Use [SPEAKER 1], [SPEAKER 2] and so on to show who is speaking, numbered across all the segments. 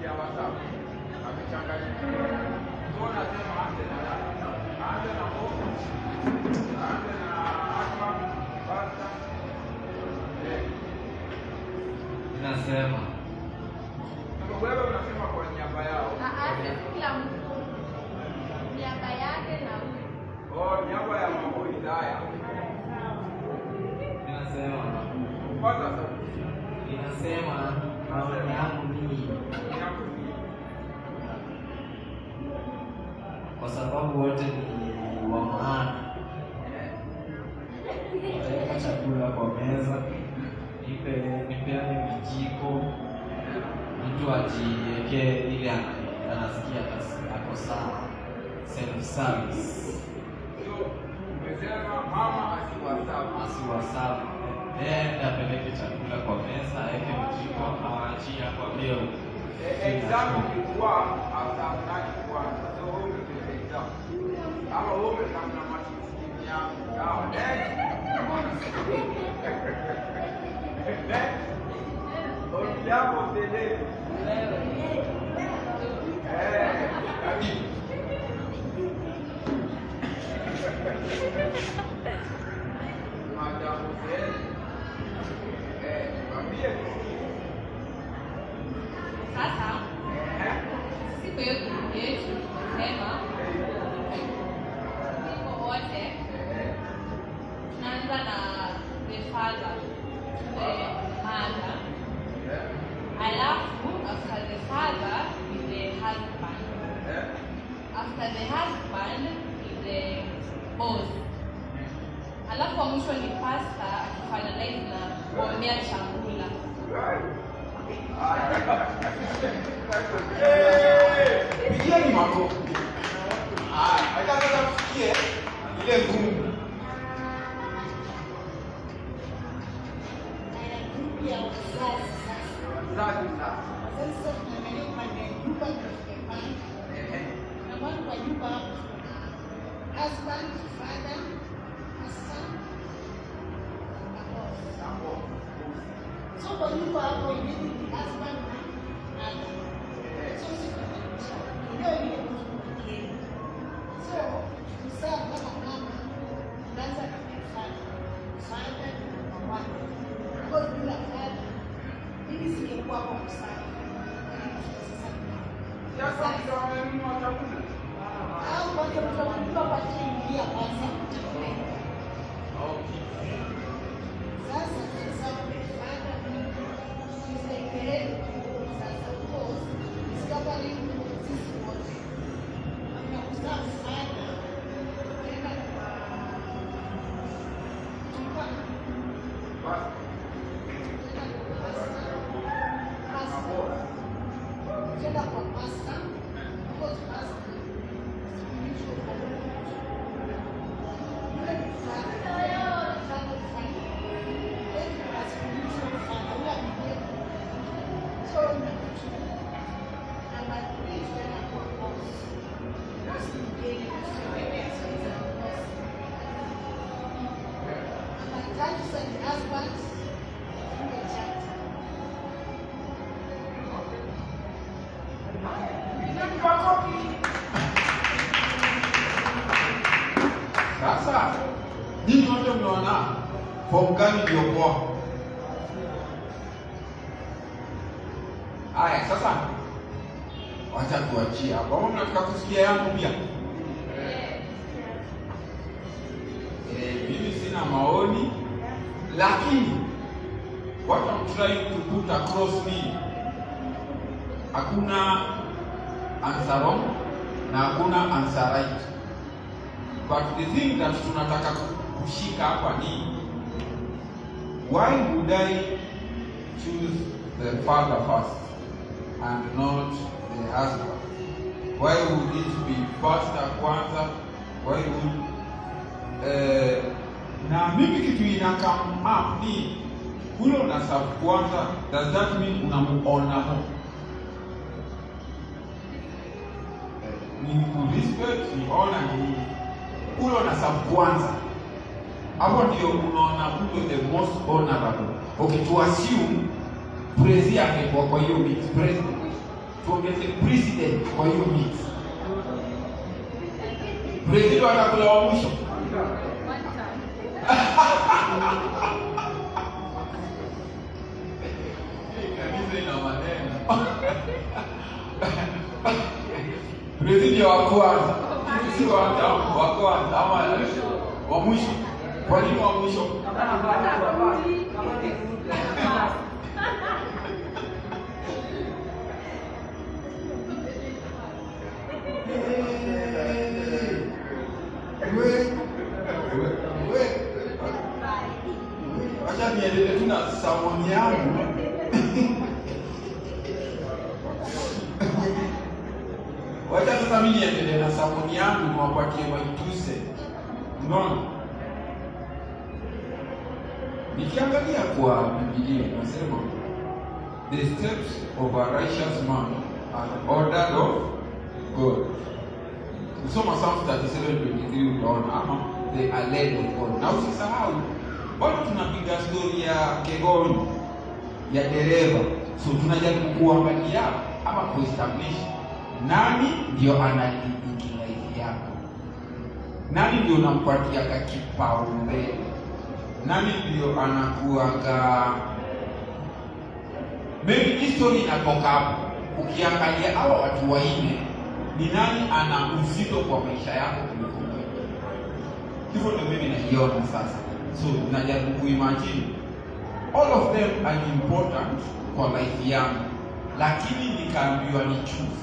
[SPEAKER 1] Ndiye wasabu. Amechanganyika. So nasema anze na nani? Anze na Mungu. Anze na husband, pastor. Eh.
[SPEAKER 2] Nasema
[SPEAKER 1] Sababu wewe unasema kwa niaba yao.
[SPEAKER 3] Sisi kila mtu niaba yake na huyu.
[SPEAKER 1] Oh, niaba ya mambo hidaya.
[SPEAKER 2] Ninasema
[SPEAKER 1] Kwanza sauti.
[SPEAKER 2] Ninasema maoni yangu ni
[SPEAKER 1] Yako ni
[SPEAKER 2] kwa sababu wote ni wa maana. Nitaweka chakula kwa meza, nipeane vijiko, mtu ajiwekee ile anasikia ako sawa, self service.
[SPEAKER 1] So, umesema mama asiwaserve.
[SPEAKER 2] Asiwaserve, yeye apeleke chakula kwa meza, aweke vijiko, awaachie akwambie.
[SPEAKER 1] Exam ilikuwa after nani kwanza. So wewe umepata exam. Ama wewe umekam na marking scheme yako. Sawa. Next. Next. On behalf of the lady. Eh, karibu. Madam Hussein. Eh, mwambie tusikie.
[SPEAKER 3] Sasa sisi kwa hiyo group yetu tumesema tuko wote tunaanza na the father to the mother, alafu after the father is the husband, after the husband is the boss, alafu wa mwisho ni pastor akifinalize na kuombea chakula.
[SPEAKER 1] Haya. Eh, pigieni makofi. Haya, acha sasa tusikie ile ngumu.
[SPEAKER 4] Group ya wazazi sasa.
[SPEAKER 1] Wazazi sasa.
[SPEAKER 4] Wazazi sasa tunaangalia upande wa nyumba ndio tumepanga. Na maana kwa nyumba hapo tuna husband, father, pastor na boss.
[SPEAKER 1] Hapo.
[SPEAKER 4] So kwa nyumba hapo inabidi ni husband na mother. So sisi tunabadilisha. Ndio ile kufikiria. So kuserve kama mama tunaanza na father. Father ni number one. Because bila father mimi singekuwa hapo kuserve. Sasa
[SPEAKER 1] Sasa mtu amenunua chakula.
[SPEAKER 4] Au kwanza mtu anajua pashaingia kwanza.
[SPEAKER 1] Okay.
[SPEAKER 4] Sasa tunaserve father is like the head of the home sasa because it's covering sisi wote. Na kuserve father tena kwa tulikuwa
[SPEAKER 1] Basi.
[SPEAKER 4] tena kwa pastor. Pastor. Tena kwa pastor because pastor spiritual yule ni father. Father, father. Then kuna spiritual father, yule ameingia. So number two. Number three tena kwa boss. Boss ni mgeni, tusemene sasa boss. Number tatu sasa ni husband, funga chapter.
[SPEAKER 1] Okay. Pigieni makofi. Sasa nyinyi wote mmeona form gani ndio poa? Haya, sasa wacha tuachie hapo. Ama mnataka kusikia yangu pia? Eh, mimi sina maoni, lakini what I'm trying to put across ni hakuna answer wrong na hakuna answer right. But the thing that tunataka kushika hapa ni why would I choose the father first and not the husband? Why would it be pastor kwanza? Why would na mimi kitu ina come up ni ule una serve kwanza, does that mean unamuona more? Ni ku respect, ni honor, ni nini? Ule una serve kwanza, hapo ndio unaona ule the most honorable. Okay, to assume prezi angekuwa kwa hiyo mix, president Tuongeze president kwa hiyo mix. President atakula wa mwisho. Kanisa ina maneno. President wa kwanza, si wa kwanza ama wa mwisho. Kwa nini wa mwisho? Acha niendelee tu na sermon yangu. Wacha sasa mimi niendelee na sermon yangu niwapatie maituse. Unaona? Nikiangalia kwa Biblia inasema the steps of a righteous man are ordered of God. Usoma Psalm 37:23 utaona ama they are led of God. Na usisahau bado tunapiga story ya Kegoni ya dereva. So tunajaribu kuangalia ama kuestablish nani ndio analead life yako, nani ndio unampatiaga kipaumbele, nani ndio anakuaga. Maybe history inatoka hapo. Ukiangalia hawa watu wanne, ni nani ana uzito kwa maisha yako kuliko mwingine? Hivyo ndio mimi naiona sasa. So najaribu kuimagine all of them are important kwa life yangu, lakini nikaambiwa ni choose.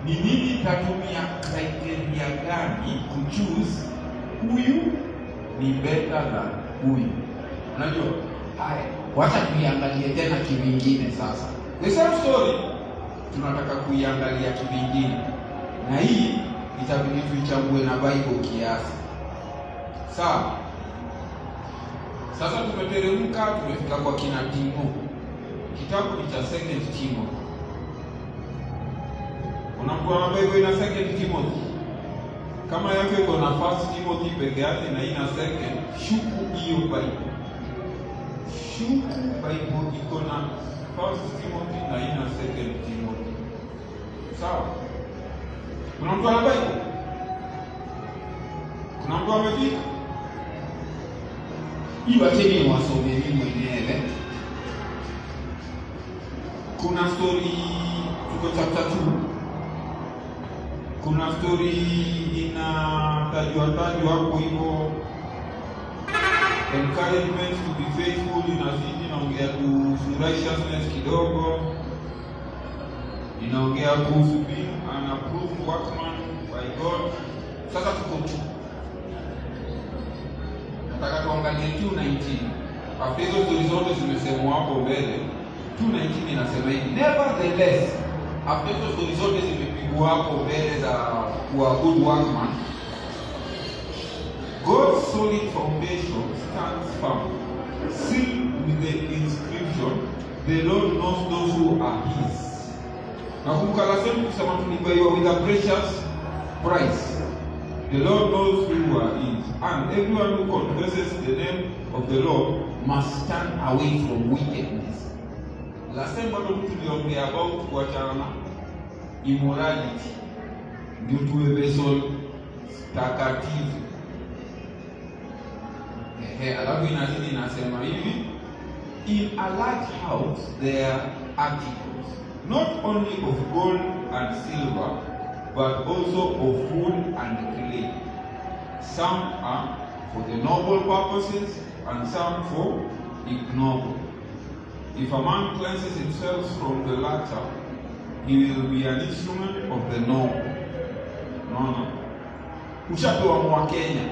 [SPEAKER 1] Ni nini nitatumia criteria gani kuchoose huyu ni better than huyu? Unajua? Haya, wacha tuiangalie tena kivingine sasa. The same story tunataka kuiangalia kivingine, na hii itabidi tuichambue na Bible kiasi. Sawa. Sasa tumeteremka, tumefika kwa kina Timo. Kitabu ni cha Second Timothy. Kuna mtu ana Bible ina Second Timothy? Kama yako iko na First Timothy peke yake na ina second, shuku hiyo Bible. Shuku Bible iko na First Timothy na ina Second Timothy. Sawa? Kuna mtu ana Bible? Kuna mtu amefika? Hii wacheni niwasomee mimi mwenyewe. Kuna story, tuko chapter 2. Kuna story inatajwa tajwa hapo hivyo, encouragement to be faithful, inazidi inaongea kuhusu righteousness kidogo, inaongea kuhusu being an approved workman by God. Sasa tuko tu, nataka tuangalie 2:19. After hizo story zote zimesemwa hapo mbele, 2:19 inasema hivi, nevertheless, after hizo story zote zimepigwa hapo mbele za kuwa good workman, God's solid foundation stands firm, sealed with the inscription, the Lord knows those who are his. Nakumbuka last time tukisema tulibuyiwa with a precious price. The Lord knows who are his, and everyone who confesses the name of the Lord must turn away from wickedness. Last time bado tuliongea about kuachana na immorality, ndio tuwe vessel takatifu. Ehe, alafu inazidi inasema hivi, in a large house there are articles not only of gold and silver but also of wood and clay. Some are for the noble purposes and some for ignoble. If a man cleanses himself from the latter, he will be an instrument of the noble. Unaona? Ushapewa mwa Kenya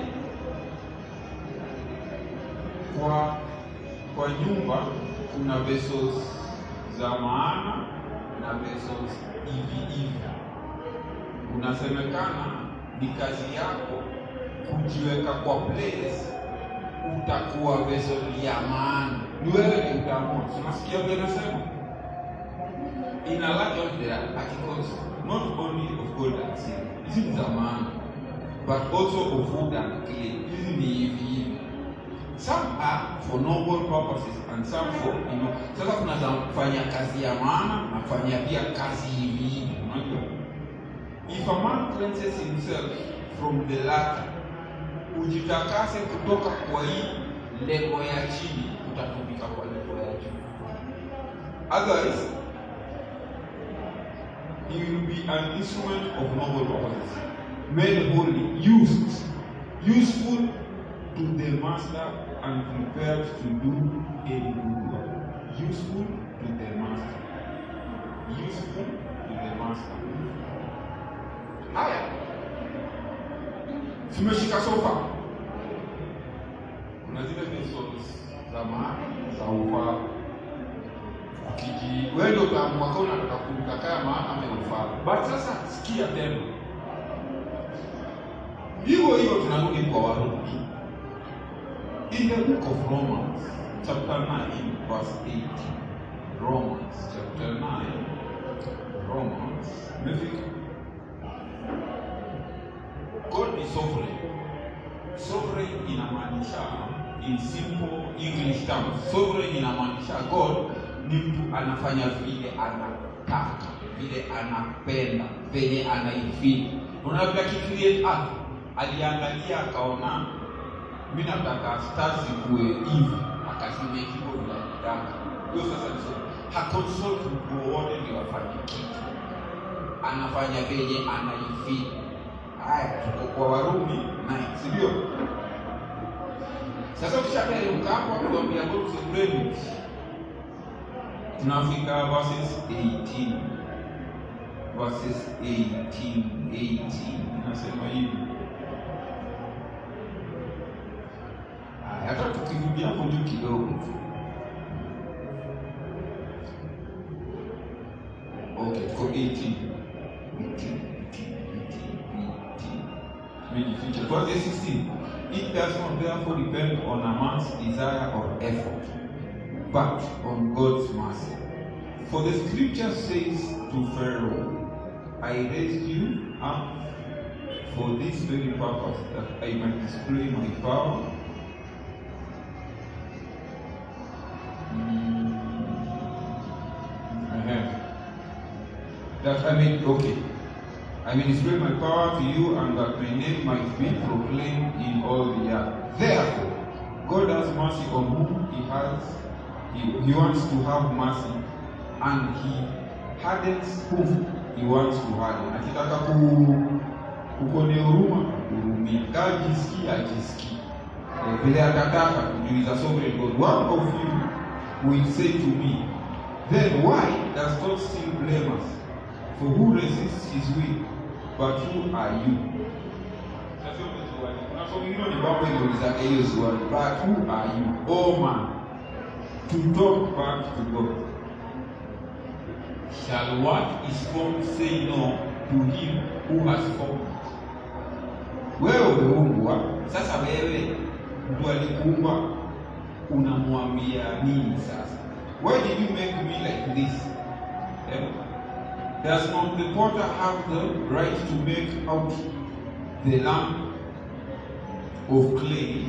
[SPEAKER 1] kwa nyumba kuna vessels za maana na vessels hivi hivi. Unasemekana ni kazi yako kujiweka kwa place, utakuwa vessel ya maana. Ni wewe ni utaamua. Unasikia vile nasema? In a large house there are articles not only of gold and silver. Hizi ni za maana, but also of wood and clay. Hizi ni hivi hivi. Some are for noble purposes and some for Sasa kuna za kufanya kazi ya maana na kufanya pia kazi hivi hivi, unajua. If a man cleanses himself from the latter, ujitakase kutoka kwa hii level ya chini, utatumika kwa level ya juu. Otherwise, he will be an instrument of noble purposes, made holy, used, useful to the master and prepared to do any good work. Useful to the master. Useful to the master. Haya, tumeshika so far. Kuna zile vessels za maana za ufaa. Ukiji wewe ndio utaamua kama unataka kutumika kama maana ama ufaa. But sasa sikia tena. Hivyo hivyo tunarudi kwa Warumi. In the book of Romans, chapter 9, verse 8. Romans chapter 9. Romans. Umefika? God is sovereign. Sovereign inamaanisha, in simple English terms, sovereign inamaanisha God ni mtu anafanya vile anataka, vile anapenda, venye anaifeel. Unaona vile akicreate earth, aliangalia akaona mimi nataka stars zikuwe hivi, akazimake hivyo vile alitaka. Hiyo sasa ni sovereign. Haconsult mtu wowote ndio afanye kitu, anafanya venye anaifeel. Haya, tuko kwa Warumi 9, si ndio? Sasa ukishateremka hapo tuambia God sovereignty. Tunafika verses 18. Verses 18, 18 inasema hivi. Haya, hata tukirudia hapo juu kidogo tu. Okay, tuko 18. 18, 18, 18, 18. Tumejificha. Tuanze 16. It does not therefore depend on a man's desire or effort, but on God's mercy. For the scripture says to Pharaoh, I raised you up for this very purpose, that I might display my power. That I may, okay. I may display my power to you, and that my name might be proclaimed in all the earth. Therefore, God has mercy on whom he wants to have mercy, and he hardens whom he wants to harden. Akitaka kukuonea huruma, hurumia. Kama jisikii, ajisikii. Vile atataka kujiuliza sovereign God. One of you will say to me, then why does God still blame us? For who resists his will? But who are you? Sasa hiyo swali. Kuna swali lingine ni baba iliuliza hiyo swali. But who are you, oh man, to talk back to God? Shall what is formed say no to him who has formed it? Wewe umeumbwa, sasa wewe mtu alikuumba unamwambia nini sasa? Why did you make me like this? Does not the potter have the right to make out the lump of clay,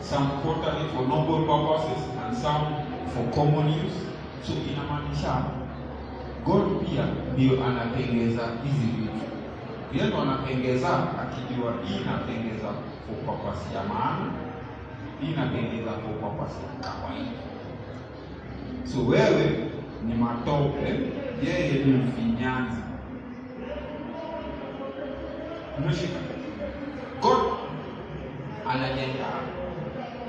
[SPEAKER 1] some pottery for noble purposes and some for common use? So inamaanisha God pia ndio anatengeza hizi vitu. Yeye ndo anatengeza akijua hii inatengeza for purpose ya maana, hii inatengeza for purpose ya kawaida. So wewe ni matope, yeye ni mfinyanzi. Umeshika? God anajenga,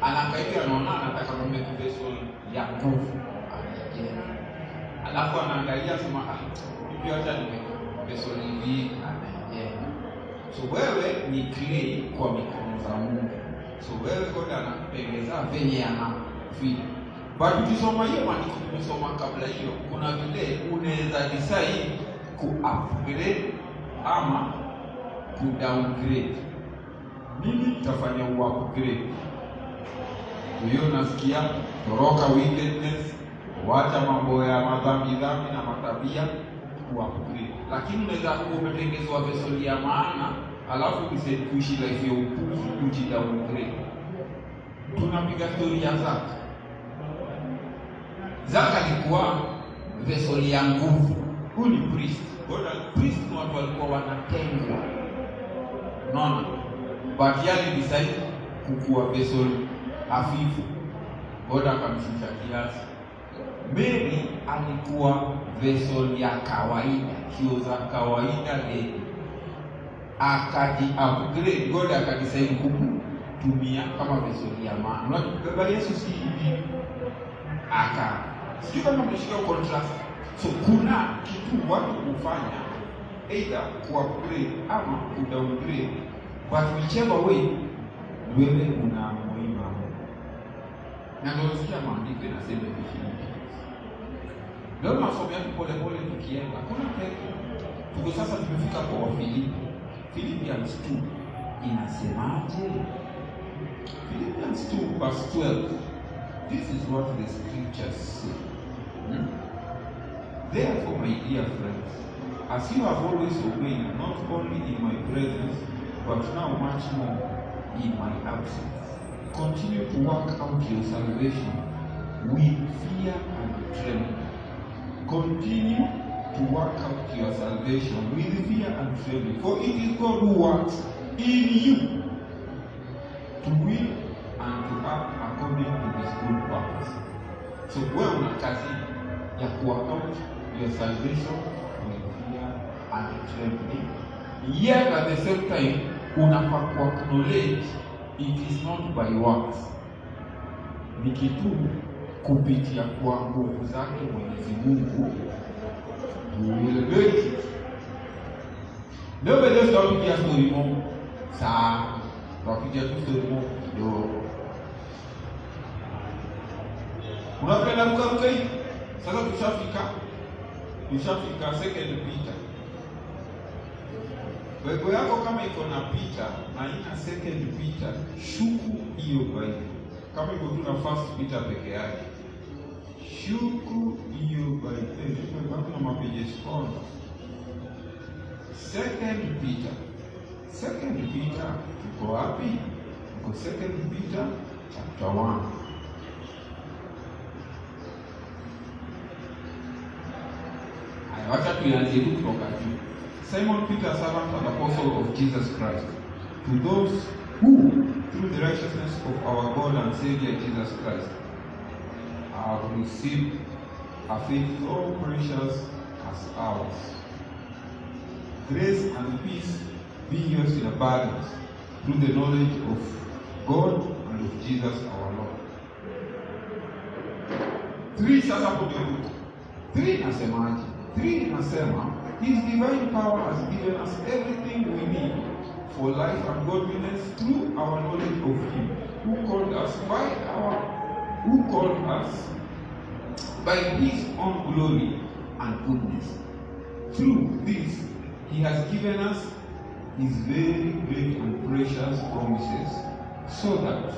[SPEAKER 1] anaangalia, anaona anataka kumake vessel ya nguvu, anajenga. Alafu anaangalia sema, hivi acha nimeke vessel hivi, anajenga. So wewe ni clay kwa mikono za Mungu. So wewe God anakutengeza venye ana feel. But ukisoma hiyo maandiko tumesoma kabla hiyo, kuna vile unaweza decide ku upgrade ama ku downgrade. Mimi nitafanya upgrade. Hiyo nasikia toroka wickedness, wacha mambo ya madhambi dhambi na matabia, ku upgrade. Lakini unaweza kuwa umetengezwa vessel ya maana, alafu decide kuishi life ya upuzi, uji downgrade. Tunapiga story ya Zaka. Zaka alikuwa vessel ya nguvu. Huyu ni priest. God, priest ni watu walikuwa wanatengwa. Unaona? But yeye alidecide kukuwa vessel hafifu. God akamshusha kiasi. Mary alikuwa vessel ya kawaida, sio za kawaida lady. Akaji upgrade, God akadecide kumtumia kama vessel ya maana. Unajua baba Yesu si hivi. Aka sijui kama mmeshika contrast. So kuna kitu watu hufanya either ku upgrade ama ku downgrade, but whichever way wewe unaamua mambo. Na ndio sikia maandiko inasema hivi Philippians. Leo nasomea tu pole pole tukienda. Kuna pepo. Tuko sasa tumefika kwa Wafilipi. Philippians 2 inasemaje? Philippians 2 verse 12. This is what the scriptures say. Therefore, my dear friends, as you have always obeyed, not only in my presence, but now much more in my absence, continue to work out your salvation with fear and trembling. Continue to work out your salvation with fear and trembling, for it is God who works in you to will and to act according to his good purpose. So wewe una kazi ya ku work out your salvation with fear and trembling. Yet at the same time unafaa ku acknowledge it is not by works, ni kitu kupitia kwa nguvu zake Mwenyezi Mungu you will do it. Leo leo tutapigia story moja saa, tutapigia tu story moja kidogo. Unapenda ruka hivi? Sasa tushafika Second Peter. Bible yako kama iko na Peter na ina Second Peter, shuku hiyo Bible. Kama iko tu na First Peter peke yake, shuku hiyo Bible. Bado na mapages konda. Second Peter. Second Peter tuko wapi? Tuko Second Peter chapter 1. Haya, wacha tuanzie tu kutoka juu. Simon Peter, servant and apostle of Jesus Christ, to those who, through the righteousness of our God and Savior Jesus Christ, have received a faith so precious as ours. Grace and peace be yours in abundance through the knowledge of God and of Jesus our Lord. 3 sasa hapo ndio tuko. 3 inasemaje? 3 inasema His divine power has given us everything we need for life and godliness through our knowledge of Him who called us by His own glory and goodness. Through this, He has given us His very great and precious promises, so that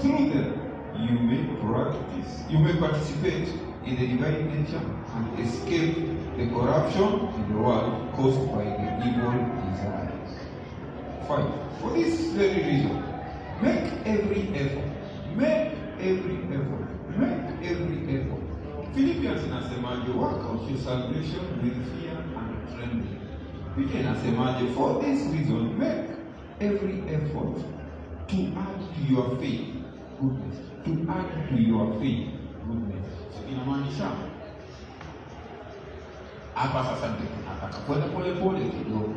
[SPEAKER 1] through them you may participate in the divine nature and escape the corruption in the world caused by the evil desires. 5. For this very reason, make every effort. Make every effort. Make every effort. Philippians inasemaje? Work out your salvation with fear and trembling. Peter inasemaje? For this reason, make every effort to add to your faith goodness. To add to your faith goodness. So inamaanisha hapa sasa ndio tunataka kwenda pole pole kidogo.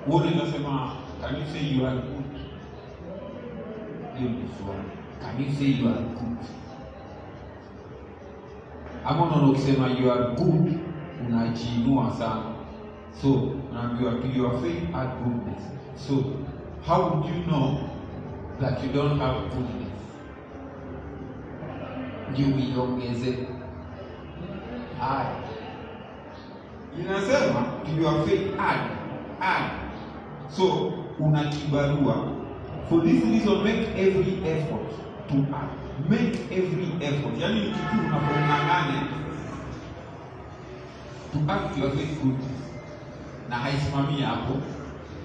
[SPEAKER 1] Wewe unasema, can you say you are good? Hiyo ni swali. Can you say you are good? Ama unaona ukisema you are good unajiinua sana. So unaambiwa to your faith add goodness. So how would you know that you don't have goodness? Ndio uiongeze. Haya. Inasema to your faith add. So una kibarua. For this reason make every effort to add. Make every effort. Yaani ni kitu unapong'ang'ane to add to your faith goodness. Na haisimamii hapo.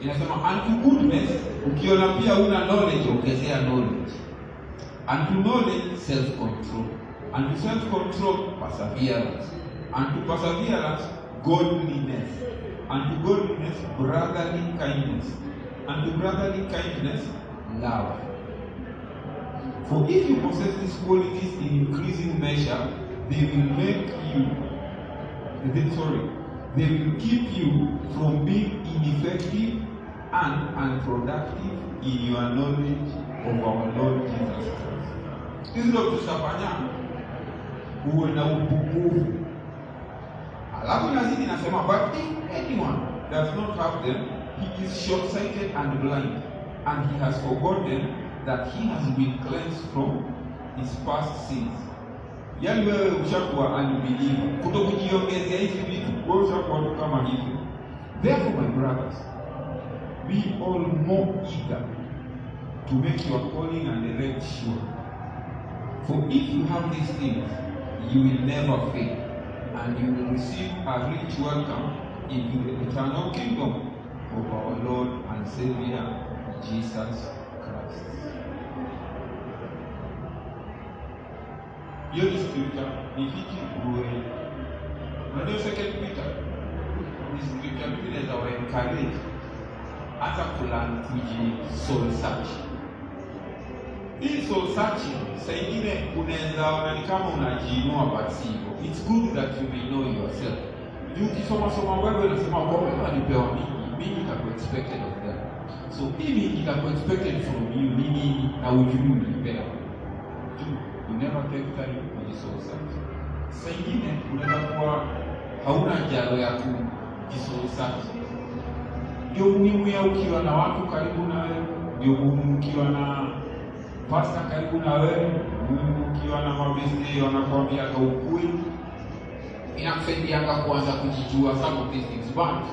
[SPEAKER 1] Inasema unto goodness, ukiona pia una knowledge, ongezea knowledge. and to knowledge, self-control, and to self-control, perseverance, and to perseverance, godliness, and to godliness, brotherly kindness, and to brotherly kindness, love. For if you possess these qualities in increasing measure, they will make you, they will keep you from being ineffective and unproductive in your knowledge of our Lord Jesus Christ. Hizi ndio tutafanya uwe na upungufu. Alafu nazidi nasema, but if anyone does not have them, he is short-sighted and blind, and he has forgotten that he has been cleansed from his past sins. Yaani wewe ushakuwa unbeliever, kutokujiongezea hizi vitu, wewe ushakuwa tu kama hivyo. Therefore, my brothers, be all more eager to make your calling and elect sure. For if you have these things, you will never fail, and you will receive a rich welcome into the eternal kingdom of our Lord and Savior, Jesus Christ. Hiyo ni scripture ni fiti uwe. Unajua Second Peter ni scripture mimi naweza wa encourage hata kulearn kuji soul search. Hii soul searching saa ingine unaweza ona ni kama unajiinua, but si hivyo. It's good that you may know yourself. Juu ukisoma soma wewe unasema kwa wewe walipewa mingi, mingi itakuwa expected of them. So hii mingi itakuwa expected from you ni nini na ujui ulipewa. Juu you never take time kujisoul search. Saa ingine unaweza kuwa hauna jalo ya kujisoul search. Ndio muhimu ya ukiwa na watu karibu na wewe, ndio muhimu ukiwa na pasta karibu na wewe, muhimu ukiwa na mabeste wanakuambia ukweli. Inakusaidia kuanza kujijua some of these things, but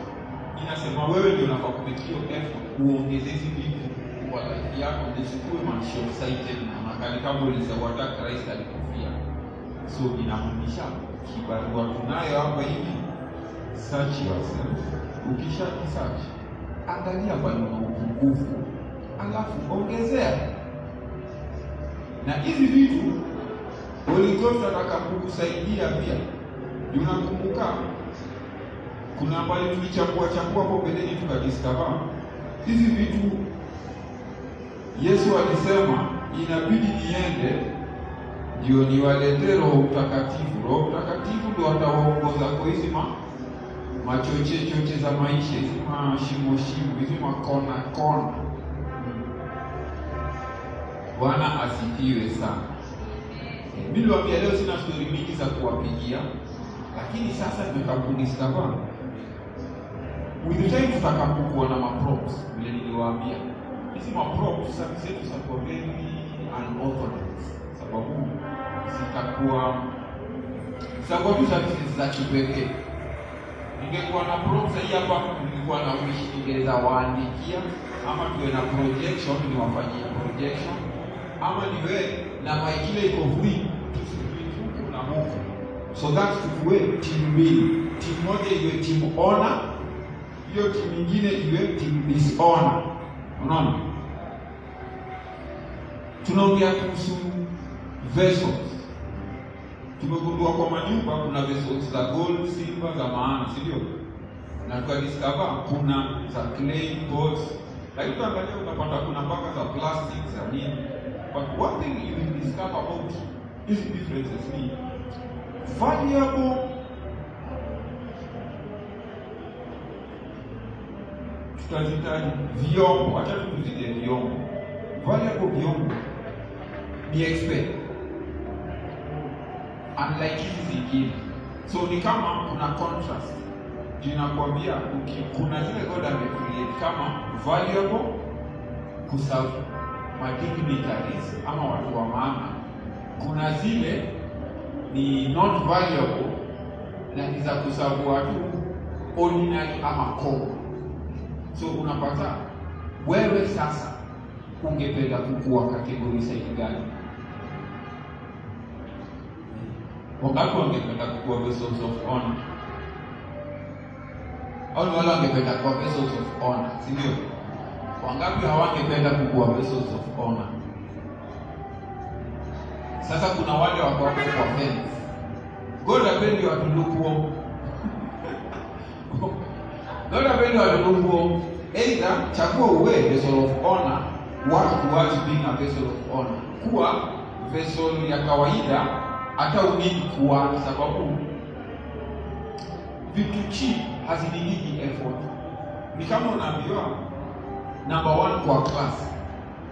[SPEAKER 1] inasema wewe ndio unafaa kumake hiyo effort uongeze hizi vitu kwa life yako, usikuwe man short sighted na unakali kama ulisema hata Christ alikufia. So inamaanisha kibarua tunayo hapa hivi, search yourself. Ukisha search, angalia pale una upungufu, alafu ongezea. Na hizi vitu Holy Ghost atakapokusaidia pia. Unakumbuka kuna ambayo tulichambua chambua hapo mbeleni tukadiscover hizi vitu. Yesu alisema inabidi niende ndio niwaletee Roho Mtakatifu. Roho Mtakatifu ndio atawaongoza kwa hizi machoche choche za maisha, hizi mashimo shimo, hizi makona kona. Bwana asifiwe sana. Mimi niliwaambia leo sina story mingi za kuwapigia, lakini sasa nimekapudiscover with the time tutakapokuwa na maprops, vile niliwaambia hizi maprops service zetu zitakuwa very unorthodox, sababu zitakuwa tu services za kipekee. Ningekuwa na props hii hapa, nilikuwa na wish ningeweza waandikia, ama tuwe na projection, niwafanyie projection, ama niwe na mic ile iko free, tusplit huku na huku, so that tukue timu mbili, timu moja iwe team honor, hiyo timu nyingine iwe team dishonor. Unaona, tunaongea kuhusu vessels. Tumegundua kwa manyumba kuna vessels za gold, silver, za maana, si ndio? Na tukadiscover kuna za clay pots, lakini ukiangalia utapata kuna mpaka za plastic za nini. But one thing you will discover about these differences ni valuable tutazitaji vyombo, acha tuzite vyombo. Valuable vyombo ni expert, unlike hizi zingine. So ni kama kuna contrast. Ninakwambia kuna zile God amecreate kama valuable kuserve dignitaries ama watu wa maana. Kuna zile ni not valuable na ni za kuserve watu ordinary ama common. So unapata wewe sasa ungependa kukua category side gani? Wangapi wangependa kukua vessels of honor? Au ni wale wangependa kuwa vessels of honor, si ndio? Wangapi hawangependa kukua vessels of honor? Sasa kuna wale wako hapo kwa fence. God hapendi watu lukewarm. God hapendi watu lukewarm. Either chagua uwe vessel of honor, work towards being a vessel of honor. Kuwa vessel ya kawaida hata u-need kuwa, sababu vitu cheap hazineedigi effort. Ni kama unaambiwa number one kwa class,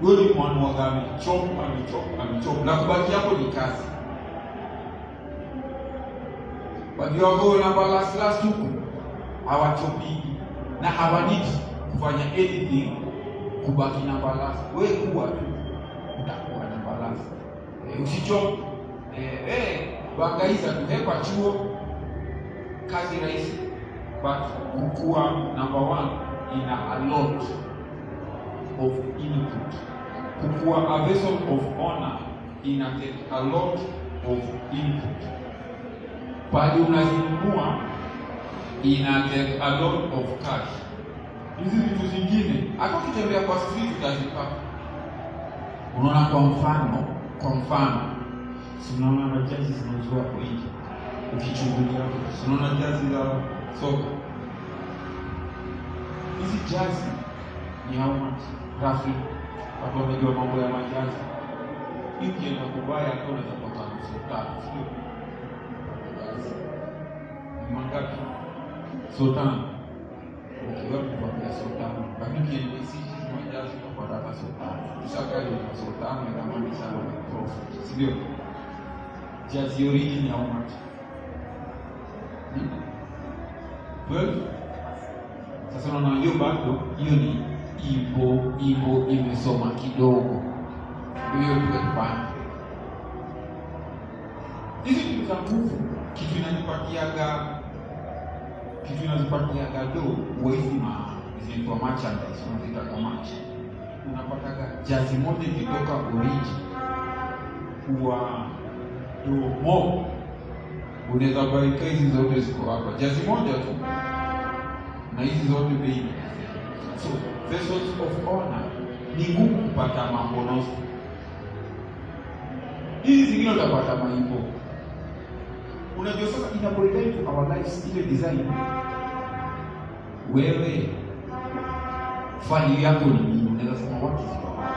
[SPEAKER 1] wewe ni mwana wa amechop, amechop, amechop, na kubaki hapo ni kazi. Wajua wako namba last last huku hawachopigi na hawa-need kufanya anything kubaki namba last. Wewe kuwa tu utakuwa namba last. Usichop, bangaiza tu, hepa chuo, kazi rahisi, but kukuwa number one ina a lot of input. Kukuwa a vessel of honor ina take a lot of input. Pali unazinunua ina take a lot of cash. Hizi vitu zingine hata ukitembea kwa street utazipata. Unaona, kwa mfano, si unaona majezi zinauzwa hapo nje, ukichungulia hapo, si unaona jazi za soka? Hizi jazi ni how much roughly? Watu wamejua mambo ya majazi. Hii ukienda kubaya hata unaweza pata nusu tatu, sio? Jazi ni mangapi? So tano. Ukiwa kukwambia so tano, lakini ukienda hizi majazi utapata hata so tano. Usaka ile so tano inamaanisha ni profit, si ndio? Jazi origin how much? Hmm? 12? Sasa unaona hiyo bado hiyo ni ibo imesoma kidogo, ndio hiyo 12. Hizi vitu za nguvu, kitu inazipatiaga do huwa hizi ma zinaitwa merchandise, unaziitaga merch. Unapataga jazi moja ikitoka origin huwa do mo, unaweza buy hizi zote ziko hapa, jazi moja tu, na hizi zote bei ni the same. So vessels of honor ni ngumu kupata mambonosi. Hizi zingine utapata maibo. Unajua sasa ina boil down to our lives ile design. Wewe value yako ni nini? Unaweza sema what is your value?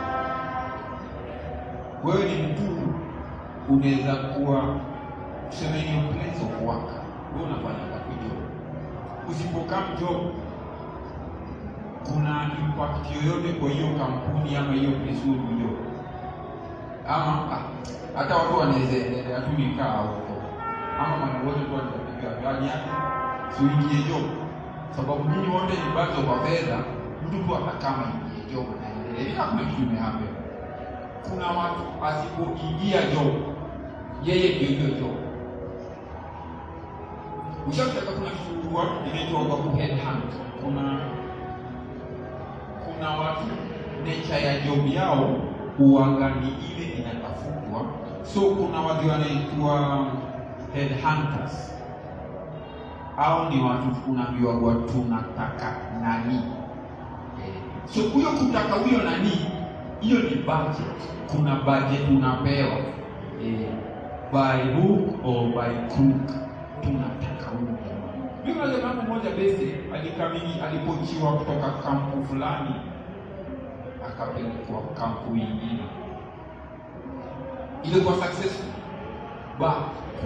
[SPEAKER 1] Wewe ni mtu unaweza kuwa, tuseme, in your place of work, wewe unafanya kazi job. Usipocome job, kuna impact yoyote kwa hiyo kampuni ama hiyo place wewe job? Ama hata watu wanaweza endelea tu nikaa huko, ama mali wote tu watapiga gani yake, si uingie job, sababu nyinyi wote ni birds of a feather. Mtu tu atakama ingie job na endelee, hakuna kitu imehappen. Kuna watu asipoingia job, yeye ndio hiyo job. Ushafika, kuna kitu watu inaitwa kwa headhunt. Kuna watu nature ya job yao huanga ni ile inatafutwa, so kuna watu wanaitwa headhunters, au ni watu unaambiwa kwa tunataka nani. So huyo kutaka huyo nani, hiyo ni budget. Kuna budget unapewa, by hook or by crook, tunataka huyu jamaa. Mimi kuna jamaa mmoja base alikamini, alipochiwa kutoka kampu fulani akapelekwa kampu ingine, ilikuwa successful. Ba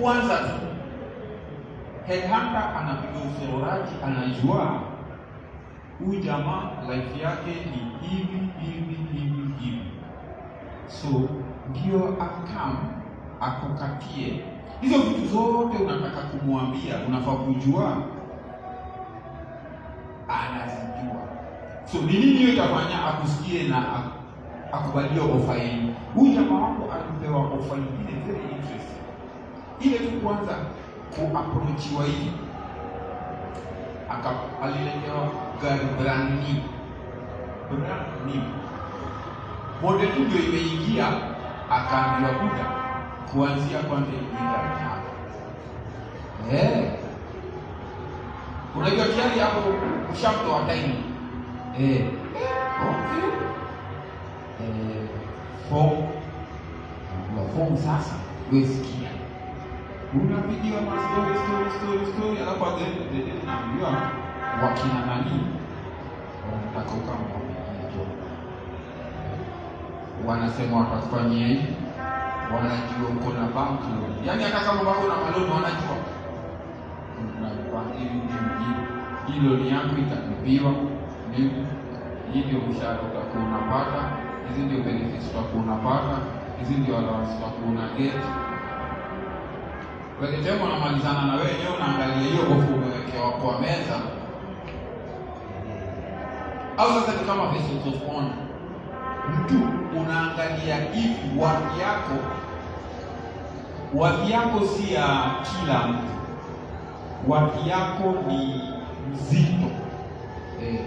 [SPEAKER 1] kwanza tu headhunter anapiga usororaji, anajua huyu jamaa life yake ni hivi hivi hivi hivi, so ndio akam akukatie hizo vitu zote unataka kumwambia, unafaa kujua anazijua. So ni nini hiyo itafanya akusikie na akubalie ofa yenu? Huyu jamaa wako alipewa ofa nyingine very interesting, ile tu kwanza kuapproachiwa hivi, aka aliletewa gari brand new, brand new model tu ndio imeingia, akaambiwa kuja kuanzia kwanza hii gari yako. Unajua tayari hapo ushamtoa time. Okay. Four. Home sasa, wewe sikia. Unapigiwa ma story, story, story, story, alafu at the end of the day unaambiwa wakina nani wanataka ukamwapigie job. Wanasema watakufanyia hivi, wanajua uko na bank loan. Yaani hata kama bado una maloan, wanajua kuna bank hivi hivi, hii loan yako italipiwa, hii ndio mshahara utakuwa unapata, hizi ndio benefits utakuwa unapata, hizi ndio allowance utakuwa una get. By the time wanamalizana na wewe, wenyewe unaangalia hiyo offer umewekewa kwa meza, au sasa ni kama vessels of honor. Mtu unaangalia hivi worth yako, worth yako si ya kila mtu, worth yako ni mzito, eh.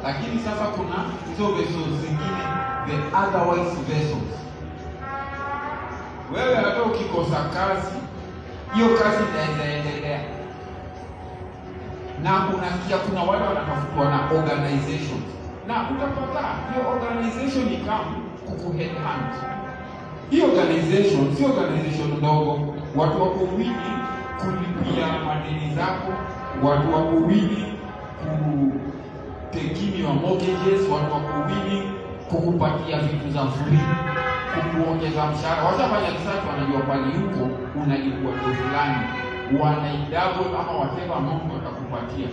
[SPEAKER 1] Lakini sasa kuna hizo vessels zingine, the otherwise vessels. Wewe hata ukikosa kazi, hiyo kazi inaweza endelea, na unasikia kuna wale wanatafutwa na organizations, na utapata hiyo organization ikam kuku headhunt. Hiyo organization si organization ndogo, watu wako willing kulipia madeni zako, watu wako willing ku take your mortgages, watu wako willing kukupatia vitu za free, kukuongeza mshahara. Washafanya research, wanajua pali huko unalipwa do fulani, wanaidouble ama whatever amount watakupatia.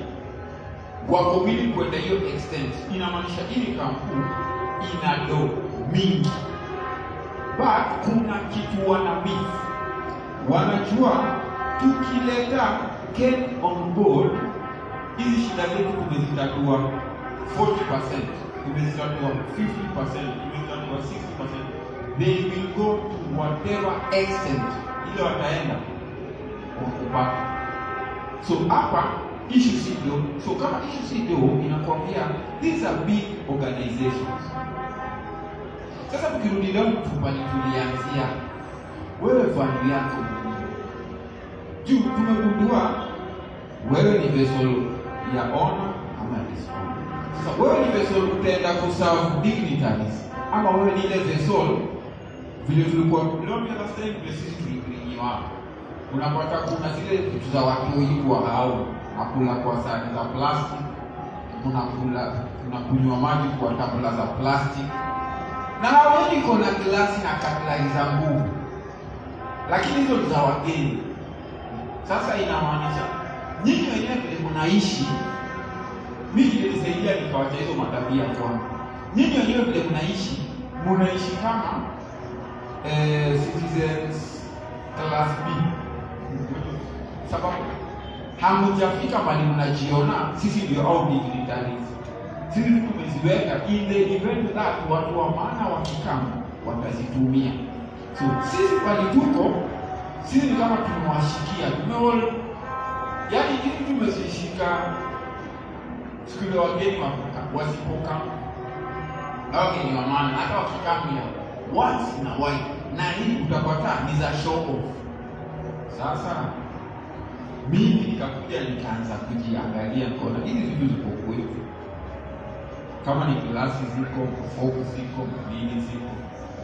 [SPEAKER 1] Wako willing kwenda hiyo extent. Inamaanisha hili kampuni ina do mingi, but kuna kitu wana miss. Wanajua tukileta Ken on board, hizi shida zetu tumezitatua 40%, tumezitatua 50%, tumezitatua 60%. They will go to whatever extent ile wataenda wakupata. So hapa issue si do. So kama issue si do, inakwambia these are big organizations. Sasa tukirudi down tu pale tulianzia, wewe value yako ni nini? Juu tumegundua wewe ni vessel ya honor ama dishonor. Sasa wewe ni vessel utaenda kuserve dignitaries ama wewe ni ile vessel vile tulikuwa tuliambia last time, vile sisi tulibringiwa hapo. Unapata kuna zile vitu za watu kwa hao nakula kwa sahani za plastic, unakula, unakunywa maji kwa tumbler za plastic, na haweni iko na glasi na cutlery za nguvu, lakini hizo ni za wageni. Sasa inamaanisha nyinyi wenyewe vile mnaishi, mimi ilinisaidia nikawacha hizo matabia kwangu. Nyinyi wenyewe vile mnaishi, mnaishi kama citizens class B, sababu hamjafika mahali mnajiona sisi ndio au dignitaries. Sisi tumeziweka in the event that watu wa maana wakikam watazitumia. So sisi pali tuko, sisi ni kama tumewashikia, tumewal, yaani hivi tumezishika siku ile wageni wasipokam, wageni wa maana hata wakikamia once in a while, na hii utapata ni za show off. Sasa mimi nikakuja nikaanza kujiangalia, nikaona hizi vitu ziko kwetu, kama ni glasi ziko, fork ziko, nini ziko.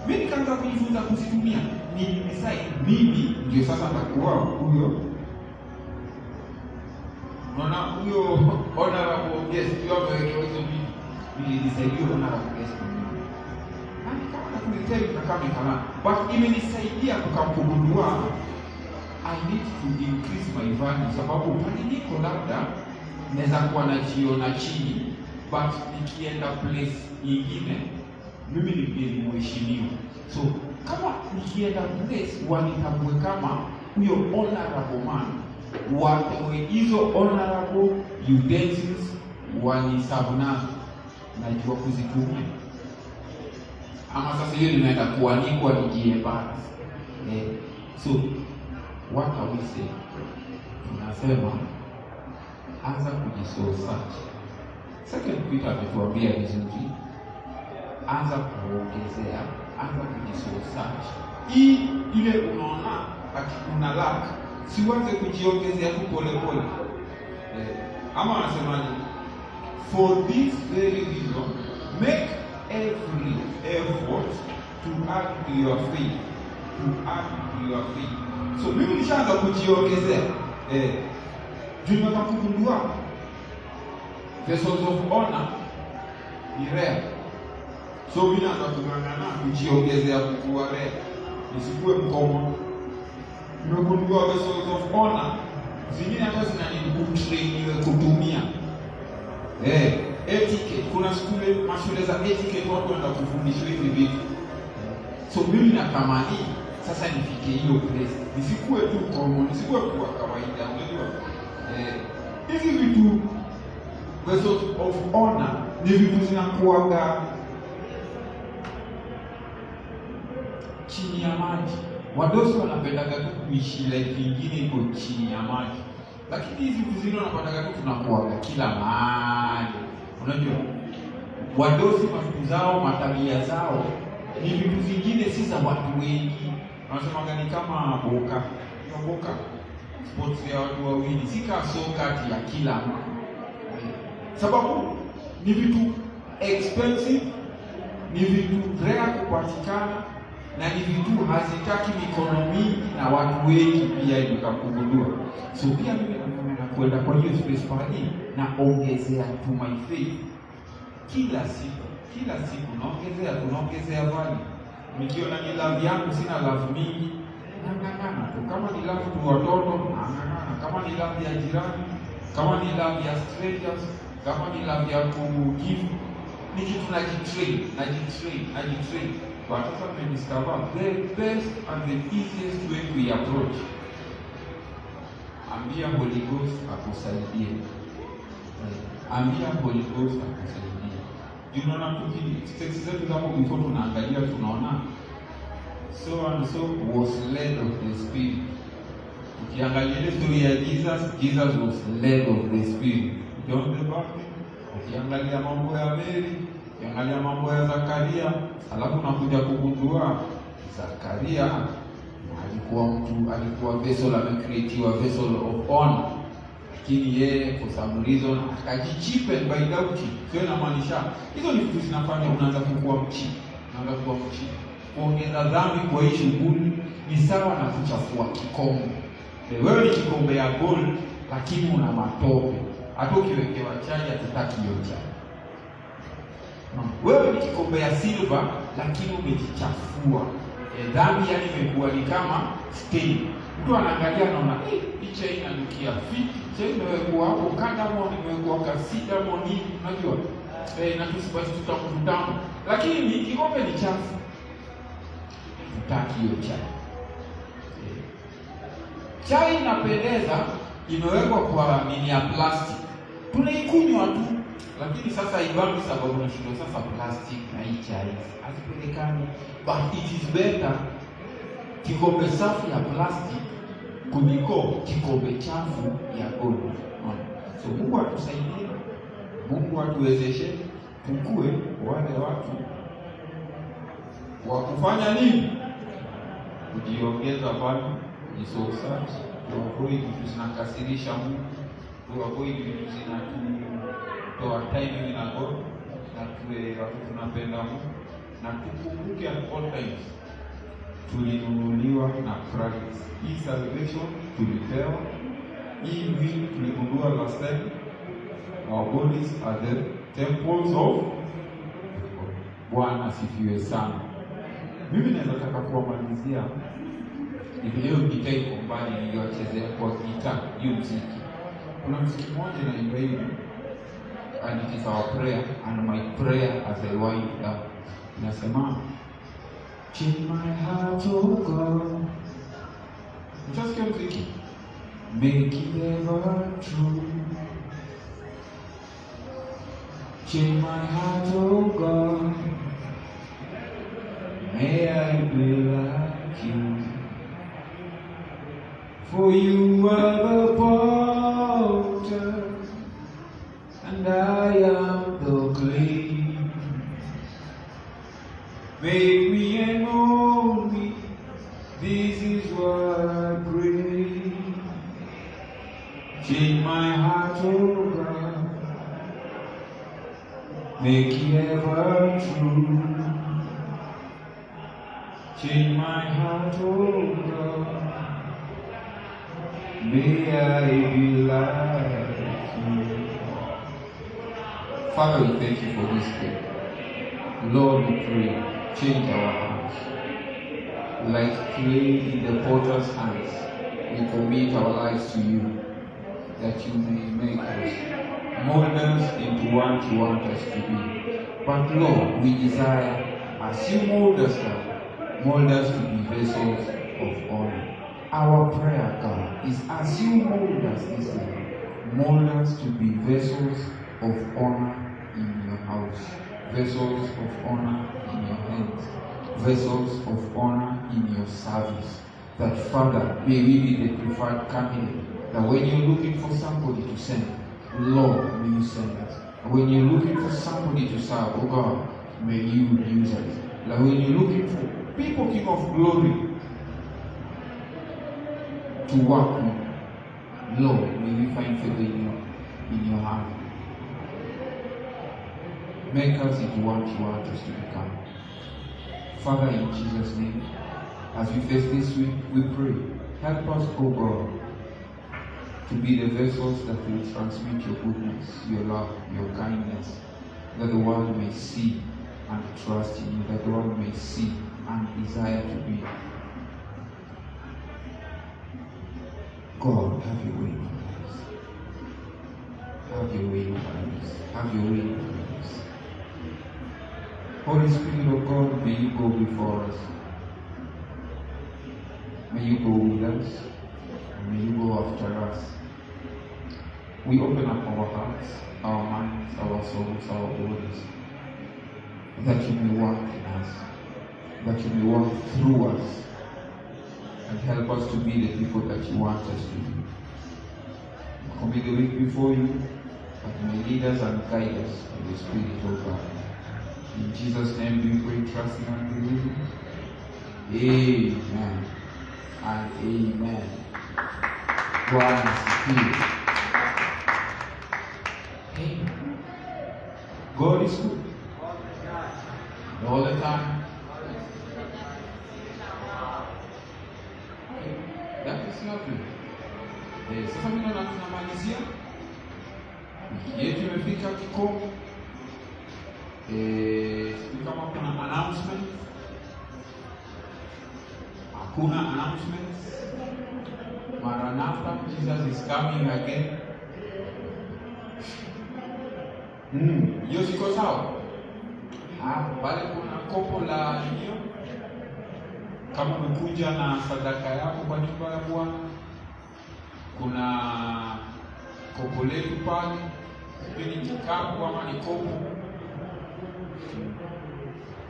[SPEAKER 1] Mimi nikaanza kujifunza kuzitumia, ni decide mimi ndio sasa nitakuwa huyo, unaona, huyo honorable guest, huyo amewekewa hizo vitu, nilisaidia honorable guest ni mimi, na nikaona kuletea hivi kama kama, but imenisaidia kukagundua I need to increase my value, sababu pale niko labda naweza kuwa najiona chini, but nikienda place nyingine mimi ni mgeni mheshimiwa. So kama nikienda place wanitambue kama huyo honorable man, wapewe hizo honorable utensils, waniserve nazo, najua kuzitumia. Ama sasa hiyo ninaenda kuanikwa nijiembarrass. Eh, so what are we saying? Tunasema anza kujisoul search. Second Peter ametuambia vizuri, anza kuongezea, anza kujisoul search. Hii ile unaona ati una lack, si uanze kujiongezea tu pole pole. Eh, ama anasemaje? For this very reason, make every effort to add to your faith To add to your faith. So mimi nishaanza kujiongezea, juu nimeweza kugundua vessels of honor ni rare. So mimi naanza kung'ang'ana kujiongezea kukuwa rare, nisikuwe mcommon. Nimegundua vessels of honor zingine hata zinani utrainiwe kutumia etiquette. Kuna shule, mashule za etiquette, watu wanaenda kufundishwa hivi vitu. So mimi natamani sasa nifike hiyo place, nisikuwe tu common, nisikuwe tu wa kawaida. Unajua, hizi vitu, vessels of honor, ni vitu zinakuwaga chini ya maji. Wadosi wanapendaga tu kuishi life ingine iko chini ya maji, lakini hizi vitu zingine wanapataga tu tunakuwaga kila mahali. Unajua, wadosi mavitu zao, matabia zao ni vitu zingine si za watu wengi. Wanasemaga ni kama boka, hiyo boka sports ya watu wawili, si ka soka ati ya kila mtu, sababu ni vitu expensive, ni vitu rare kupatikana na ni vitu hazitaki mikono mingi na watu wengi pia nikakugundua. So pia mimi na kwenda kwa hiyo space pahali na ongezea to my faith kila siku, kila siku naongezea, tunaongezea value. Nikiona ni love yangu, sina love mingi, nang'ang'ana tu. Kama ni love tu watoto, nang'ang'ana. Kama ni love ya jirani, kama ni love ya strangers, kama ni love ya kugive, ni kitu najitrain, najitrain, najitrain. But sasa nimediscover the best and the easiest way to approach, ambia Holy Ghost akusaidie, ambia Holy Ghost akusaidie. Unaona, tuki text zetu hapo before tunaangalia, tunaona so and so was led of the Spirit. Ukiangalia ile story ya Jesus, Jesus was led of the Spirit. John the Baptist, ukiangalia mambo ya Mary, ukiangalia mambo ya Zakaria, alafu unakuja kugundua Zakaria alikuwa mtu, alikuwa vessel, amecreatiwa vessel of honor, lakini yeye for some reason akajicheapen by doubting. Sio, inamaanisha hizo ni vitu zinafanya unaanza kukua mcheap, unaanza kuwa mcheap. Kuongeza dhambi kwa hii shughuli ni sawa na kuchafua kikombe. Wewe ni kikombe ya gold, lakini una matope. Hata ukiwekewa chai hatutaki hiyo chai. Wewe ni kikombe ya silver, lakini umejichafua. Dhambi yani imekuwa ni kama stain. Mtu anaangalia anaona, hii chai inanukia fiti. Chai imewekwa hapo cardamom, imewekwa ka cinnamon hivi, unajua? Na tuspice tutamu tutamu. Lakini kikombe ni chafu. Hatutaki hiyo chai. Chai inapendeza, imewekwa kwa nini ya plastic. Tunaikunywa tu, lakini sasa ibaki sababu nashindwa sasa plastic na hii chai hazipelekani. But it is better kikombe safi ya plastic kuliko kikombe chafu ya gold. Unaona? So Mungu atusaidie, Mungu atuwezeshe tukue wale watu wa kufanya nini? Kujiongeza value, kujisource, tuavoid vitu zinakasirisha Mungu, tuavoid vitu zinatutoa time na God, na tuwe watu tunapenda Mungu, na tukumbuke at all times tulinunuliwa na price. Hii salvation tulipewa, hii mwili tuligundua last time, our bodies are the temples of God. Bwana asifiwe sana. Mimi naweza taka kuwamalizia hivi leo, gitaa iko mbali, niliwachezea kwa gitaa hiyo mziki. Kuna mziki mmoja inaimba hivi, and it is our prayer and my prayer as I wind down. Inasema, "Change my heart, oh God." Mtasikia mziki? "Make it ever true. Change my heart, oh God. May I be like you. For you are the potter, and I am the clay. Make me and mold me, this is what I pray. Change my heart, oh God, make it ever true. Change my heart, oh God. May I be like you. Father, we thank you for this day. Lord, we pray, change our hearts. Like clay in the potter's hands, we commit our lives to you, that you may make us, mold us into what you want us to be. But Lord, we desire, as you mold us, God, mold us to be vessels of honor. Our prayer, God, is as you mold us this day, mold us to be vessels of honor in your house, vessels of honor in your hands, vessels of honor in your service. That, Father, may we be the preferred candidate. That when you're looking for somebody to send, Lord, may you send us. When you're looking for somebody to serve, oh God, may you use us. That when you're looking for people, King of glory, to work with, Lord, may we find favor in your hand. Make us into what you want us to become. Father, in Jesus' name, as we face this week, we pray, help us, O God, to be the vessels that will transmit your goodness, your love, your kindness, that the world may see and trust in you, that the world may see and desire to be. God, have your way in our lives. Have your way in our lives. Have your way in our lives. Holy Spirit of God, may you go before us. May you go with us. And may you go after us. We open up our hearts, our minds, our souls, our bodies, that you may work in us, that you may work through us, and help us to be the people that you want us to be. We commit the week before you, that you may lead us and guide us by the Spirit of God. In Jesus' name we pray, trusting and believing. Amen and amen. Bwana asifiwe. Hey. God is good. All the time. Okay. That is lovely. Sasa mimi naona tunamalizia. Wiki yetu imefika kikomo. Sijui kama kuna announcement. Hakuna announcements. Maranatha, Jesus is coming again. Hiyo siko sawa? Ah, pale kuna kopo la hiyo. Kama umekuja na sadaka yako kwa nyumba ya Bwana, kuna kopo letu pale, sijui ni kikapu ama ni kopo.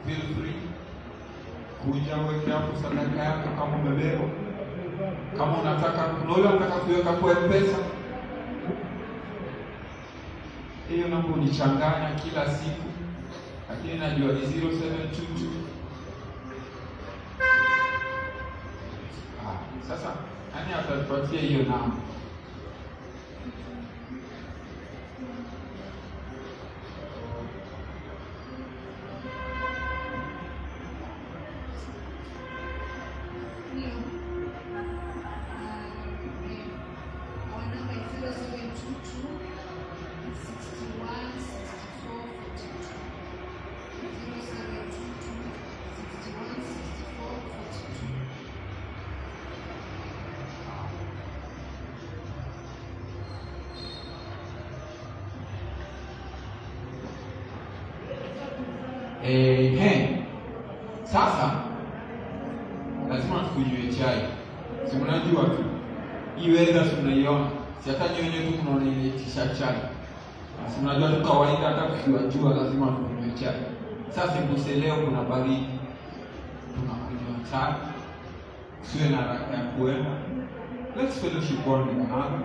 [SPEAKER 1] Feel free kuja uweke hapo sadaka yako kama umebeba. Kama unataka, kuna ule unataka kuweka kwa M-Pesa, hiyo namba unichanganya kila siku, lakini najua ni 0722. Sasa nani atatupatia hiyo namba?
[SPEAKER 4] Ndio. Okay. Our number is 0722 61 64 42. 0722 61 64 42.
[SPEAKER 1] Ehe. Sasa lazima tukunywe chai. Si mnajua tu. Hii weather si mnaiona. Si hata nyinyi wenyewe tu mnaona inaitisha chai. Si mnajua tu kawaida hata kukiwa jua lazima tukunywe chai. Sasa sembuse leo kuna baridi. Tunakunywa chai. Usiwe na haraka ya kuenda. Let's fellowship one with another.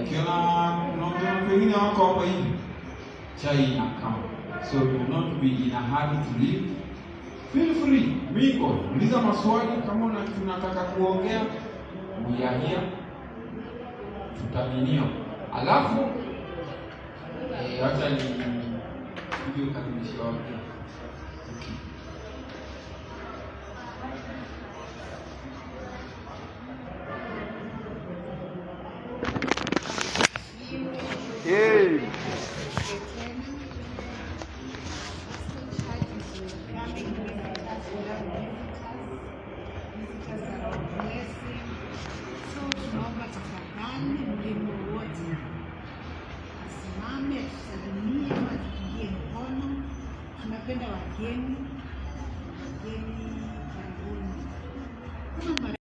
[SPEAKER 1] Ukiona unaongea na wengine wako hapa hivi, chai inakama. So do not be in a hurry to leave. Feel free, mingle, uliza maswali kama unataka kuongea. We are here. Tutaninio. Alafu wacha ni video karibisha wageni. Okay. Hey.
[SPEAKER 5] Gospel Church is welcoming visitors. We have visitors. Visitors are our blessing. So tunaomba tafadhali mgeni wowote asimame atusalimie ama atupungie mkono. Tunapenda wageni. Wageni